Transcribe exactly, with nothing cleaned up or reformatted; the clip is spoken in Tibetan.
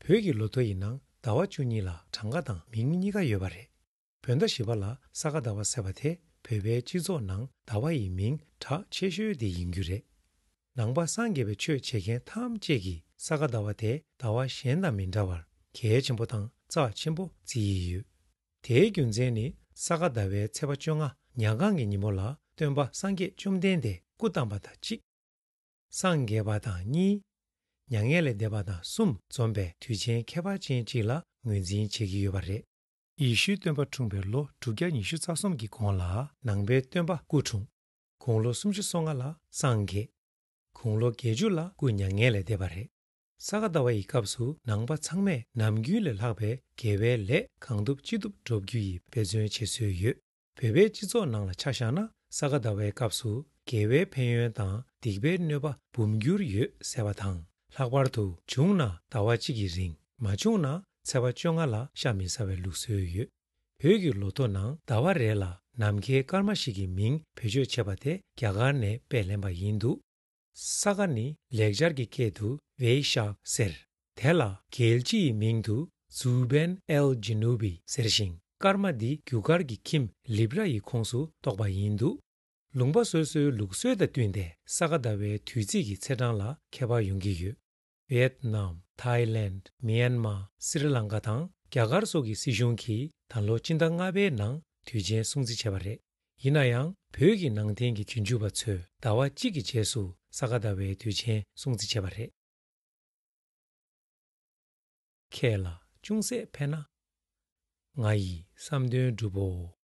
བོད་ཀྱི་ལོ་ཐོ་ཡི་ནང་ཟླ་བ་བཅུ་གཉིས་ལ་གྲངས་ཀ་དང་མིང་གཉིས་ཀ་ཡོད་པ་རེད། བོད་ཟླ་བཞི་པ་ལ་ས་ག་ཟླ་བ་ཟེར་བ་དེ་བོད་པའི་སྤྱི་ཚོགས་ནང་ཟླ་བ་ཡི་མིང་གྲགས་ཆེ་ཤོས་དེ་ཡིན་རྒྱུ་རེད། ནང་པ་སངས་རྒྱས་པའི་ཆོས་བྱེད་མཁན་ཐམས་ཅད་ཀྱིས་ས་ག་ཟླ་བ་དེ་ཟླ་བ་གཞན་དང་མི་འདྲ་བར་གལ་ཆེན་པོ་དང་རྩ་ཆེན་པོ་བརྩི་ཡི་ཡོད། དེའི་རྒྱུ་མཚན་ནི་ས་ག་ཟླ་བའི་ཚེས་པ་བཅོ་ལྔ་ཉ་གང་གི་ཉིན་མོ་ལ་སྟོན་པ་སངས་རྒྱས་བཅོམ་ལྡན་འདས་སྐུ་བལྟམས་པ་དང་གཅིག་སངས་རྒྱས་པ་དང་གཉིས། མྱ་ངན་ལས་འདས་པ་དང་གསུམ་འཛོམས་པའི་དུས་ཆེན་ཁྱད་པར་ཅན་གཅིག་ལ་ངོས་འཛིན་བྱེད་ཀྱི་ཡོད་པ་རེད། ཡེ་ཤུའི་སྟོན་པ་འཁྲུངས་པའི་ལོ་དྲུག་བརྒྱ་ཉི་ཤུ་རྩ་གསུམ་གྱི་གོང་ལ་ནང་པའི་སྟོན་པ་སྐུ་འཁྲུངས། དགུང་ལོ་སུམ་ཅུ་སོ་ལྔ་ལ་སངས་རྒྱས། དགུང་ལོ་བརྒྱད་ཅུ་ལ་སྐུ་མྱ་ངན་ལས་འདས་པ་རེད། ས་ག་ཟླ་བ་ཡི་སྐབས་སུ་ནང་པ་ཚང་མས་ནམ་རྒྱུན་ལས་ལྷག་པའི་དགེ་བའི་ལས་གང་ཐུབ་ཅི་ཐུབ་སྒྲུབ་རྒྱུ་ཡི་འབད་བརྩོན་བྱེད་སྲོལ་ཡོད། བོད་པའི་སྤྱི་ཚོགས་ནང་ལ་ཆ་བཞག་ན་ས་ག་ཟླ་བའི་སྐབས་སུ་དགེ་བའི་ཕན་ཡོན་དང་སྡིག་པའི་གནོད་པ་འབུམ་འགྱུར་ཡོད་ཟེར་བ་དང་། ལྷག་པར་དུ་བྱུང་ན་ཟླ་བ་གཅིག་གི་རིང་། མ་བྱུང་ན་ཚེས་པ་བཅོ་ལྔ་ལ་ཤ་མི་ཟ་བའི་ལུགས་སྲོལ་ཡོད། བོད་ཀྱི་ལོ་ཐོ་ནང་ཟླ་བ་རེ་ལ་ནམ་མཁའི་སྐར་མ་ཞིག་གི་མིང་བེད་སྤྱོད་བྱས་པ་དེ་རྒྱ་གར་ནས་སྤེལ་ལེན་པ་ཡིན་འདུག་ས་ག་ནི་ལེགས་སྦྱར་གྱི་སྐད་དུ་ཝེ་ཤཱཀ་ཟེར། དེ་ལ་རྒྱལ་སྤྱི་ཡི་མིང་དུ་ཛུ་བན་ཨེལ་ཇི་ནུ་བི་ཟེར་ཞིང་། སྐར་མ་འདི་རྒྱུ་སྐར་གྱི་ཁྱིམ་ལིབ་ར་ཡི་ཁོངས་སུ་གཏོགས་པ་ཡིན་འདུག་ལུང་པ་སོ་སོའི་ལུགས་སྲོལ་དང་བསྟུན་ཏེ་ས་ག་ཟླ་བའི་དུས་ཚིགས་ཀྱི་ཚེས་གྲངས་ལ་ཁྱད་པར་ཡོང་གི་ཡོད། ཝེད་ནམ། ཐའི་ལེནྜ། མྱན་མ། སི་རི་ལང་ཀ་དང་རྒྱ་གར་སོགས་ཀྱི་སྲིད་གཞུང་གིས་ད་ལོ་སྤྱི་ཟླ་ལྔ་པའི་ནང་དུས་ཆེན་སྲུང་བརྩི་བྱས་པ་རེད། ཡིན་ན་ཡང་བོད་ཀྱི་ནང་བསྟན་གྱི་རྒྱུན་སྤྱོད་པ་ཚོས་ཟླ་བ་གཅིག་གི་རྗེས་སུ་ས་ག་ཟླ་བའི་དུས་ཆེན་སྲུང་བརྩི་བྱས་པ་རེད། ཁྱེད་ལ་ཅུང་ཟད་ཕན་ན། ང་ཡི་བསམ་དོན་འགྲུབ་བོ།